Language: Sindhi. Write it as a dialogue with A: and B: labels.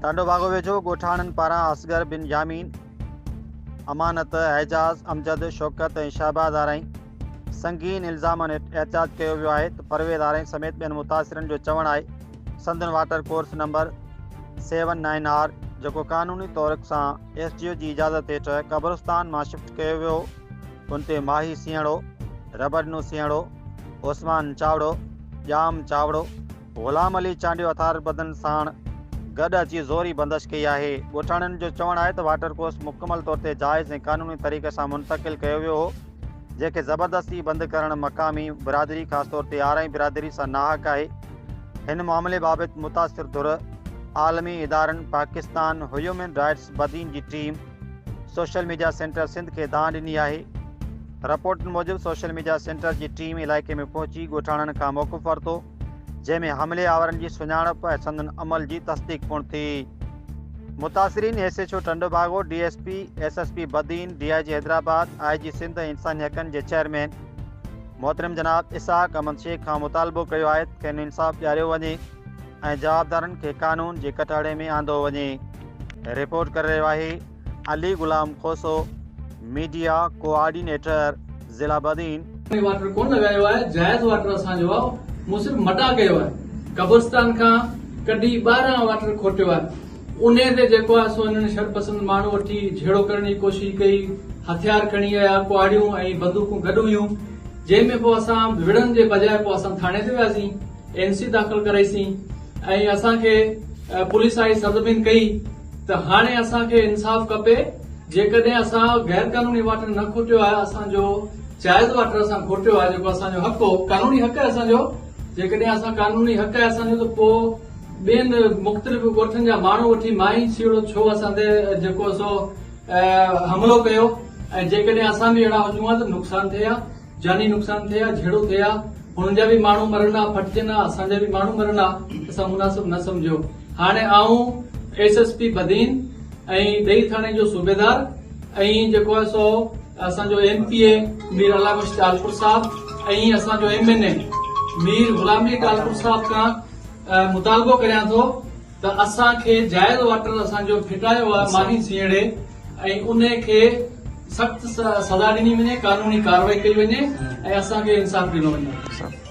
A: ٽانڊو باغو ويجهو ڳوٺاڻن پاران اصغر بن يامين، امانت، اعجاز، امجد، شوڪت ۽ شهباز آرائين سنگين الزامن هيٺ احتجاج ڪيو ويو آهي ته پرويز آرائين سميت ٻين متاثرن جو چوڻ آهي سندن water course number seven nine R جيڪو قانوني طور سان ايس ڊي او جي اجازت هيٺ قبرستان مان شفٽ ڪيو ويو هو ان تي ماهي سينهڙو، ربڏنو سينهڙو، عثمان چاوڙو، ڄام چاوڙو، غلام علي چانڊيو هٿياربندن ساڻ گڏ اچي زوري بندش ڪئي آهي. ڳوٺاڻن جو چوڻ آهي ته واٽر ڪورس مڪمل طور تي جائز ۽ قانوني طريقي سان منتقل ڪيو ويو هو، جنهن کي زبردستي بند ڪرڻ مقامي برادري خاص طور تي آرائين برادري سان ناحق آهي. هن معاملي بابت متاثر ڌر عالمي ادارن پاڪستان هيومن رائٽس بدين جي team social media centre Sindh کي دانهن ڏني آهي. رپورٽن موجب سوشل ميڊيا سينٽر جي ٽيم علائقي ۾ پهچي ڳوٺاڻن کان موقف ورتو، جنهن ۾ حملي آورن جي سڃاڻپ ۽ سندن عمل جي تصديق پڻ ٿي. متاثرين S H O Tando Bago, D S P, S S P Badin, D I G Hyderabad, I G Sindh ۽ انساني حقن جي چيئرمين محترم جناب اسحاق احمد شيخ کان مطالبو ڪيو آهي ته کين انصاف ڏياريو وڃي ۽ جوابدارن کي قانون جي ڪٽهڙي ۾ آندو وڃي. رپورٽ ڪري رهيو آهي. علي غلام کوسو، ميڊيا ڪوآرڊينيٽر ضلع بدين.
B: ۾ واٽر ڪونه لڳايو آهي جائز واٽر اسان جو آهي مون صرف مٽا ڪيو آهي قبرستان کان ڪڍي ٻاهران واٽر کوٽيو آهي انهي تي جيڪو آهي سو انهن شرپسند ماڻهو وٺي جهيڙو ڪرڻ جي ڪوشش ڪئي هٿيار کڻي آيا ڪهاڙيون ۽ بندوقون گڏ هيون جنهن ۾ پوء اسان وڙهڻ جي بجاء پوء اسان ٿاڻي تي وياسين اين سي داخل ڪرائيسين ۽ اسان کي پوليس آئي سرزمين ڪئي ته هاڻي اسان کي انصاف کپي، جيڪڏهن اسان غير قانوني واٽر نه کوٽيو آهي، اسان جو جائز واٽر اسان کوٽيو آهي جيڪو اسان جو حق هو، قانوني حق آهي اسان جو، جيڪڏهن اسان قانوني حق آهي اسان جو ته پوء ٻين مختلف ڳوٺن جا ماڻهو وٺي مائي سيڙو ڇو اسان تي جيڪو سو حملو ڪيو ۽ جيڪڏهن اسان به اهڙا هجون ها ته نقصان ٿئي ها. جاني نقصان ٿئي ها، جهيڙو ٿئي ها، هنن جا به ماڻهو مرن ها، ڦٽجن ها، اسان جا به ماڻهو مرن ها، اسان مناسب نه سمجهيو. هاڻي آئون ايس ايس پي بدين ۽ ڏيئي ٿاڻي جو صوبيدار ۽ جيڪو آهي سو اسان جو M P A Mir Allah Bakhsh Talpur صاحب ۽ اسان جو M N A Mir Ghulam Ali Talpur صاحب کان مطالبو ڪريان ٿو ته اسان کي جائز واٽر اسان جو ڦٽايو آهي ماهي سينهڙي ۽ انهي کي سخت سزا ڏني وڃي قانوني ڪارروائي ڪئي وڃي ۽ اسان کي انصاف ڏنو وڃي.